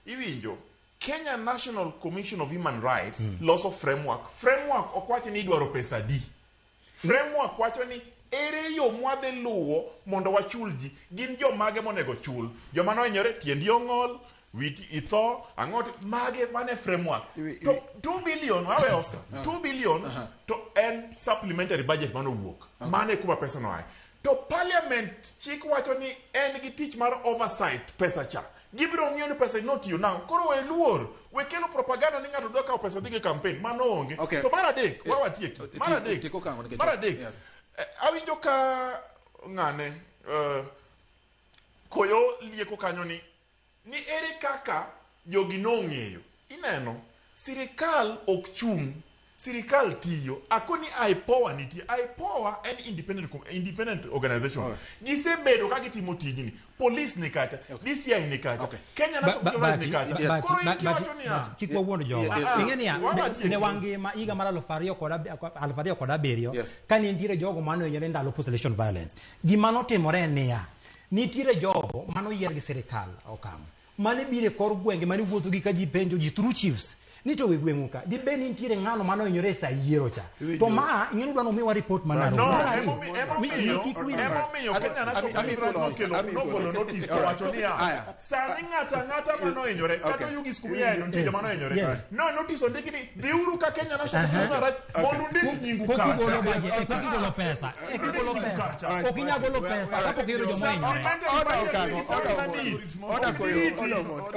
Iwinjo, Kenya National Commission of Human Rights loso framework. Framework ok wach ni idwaro pesa adi. Framework wacho ni ere yo mwadhi luwo mondo wachul ji. Gin jomage monego chul? Joma nohinyore, tiendi ong'ol, witi itho, ang'o mage mane framework. To 2 billion, wawe Oscar, 2 billion to en supplementary budget manowuok. Mano e kuma pesa no ae. To parliament chik wacho ni en gi tich mar oversight pesa cha. Gibiro ng'iyo ni pesa notiyo nang'o. Koro we luor, we kelo propaganda ni ng'ato dwa kawo pesa dhi go e campaign. Mano onge. Okay. To mar adek, wa watieki. Mar adek. Tiek okang'o nikech- Mar adek. Yes. Awinjo ka ng'ane koyo lieko kanyo ni ere kaka jogi nong'eyo. Ineno, sirikal ok chung', sirikal tiyo. Akoni IPOA nitie. IPOA en independent organization. Gisebedo ka gitimo tijni. Police ni kacha, DCI ni kacha, Kenya National Human Rights ni kacha. Koro in kiwacho niya, Kik wawuond jowa. Ing'e niya, ne wangima higa mar 2007 kane nitiere jogo mane ohinyore ndalo post election violence. Gima notimore en niya, nitiere jogo mane oyier gi sirikal okang' mane biro e kor gwenge mane wuotho gi ka ji penjo ji through chiefs ni to e gweng'u ka dibed ni nitiere ng'ano mane ohinyore e sa yiero cha. To ma ing'e ni udwa nomiwa report ma Nairobi. No, Mar ariyo, emomiyo Kenya National Human Rights nogolo notice to wacho niya, sani ng'ato ang'ata manohinyore kata Oyugis kuma iaye no nitie joma nohinyore. No notice ondiki ni dhiuru ka Kenya National Human Rights mondo undik nyingu Koki golo kacha. budget, koki golo pesa, koki golo pesa. Ok inyal golo pesa kapok iyudo joma ohinyore. Supplementary budget Order ni koyo, order mondo.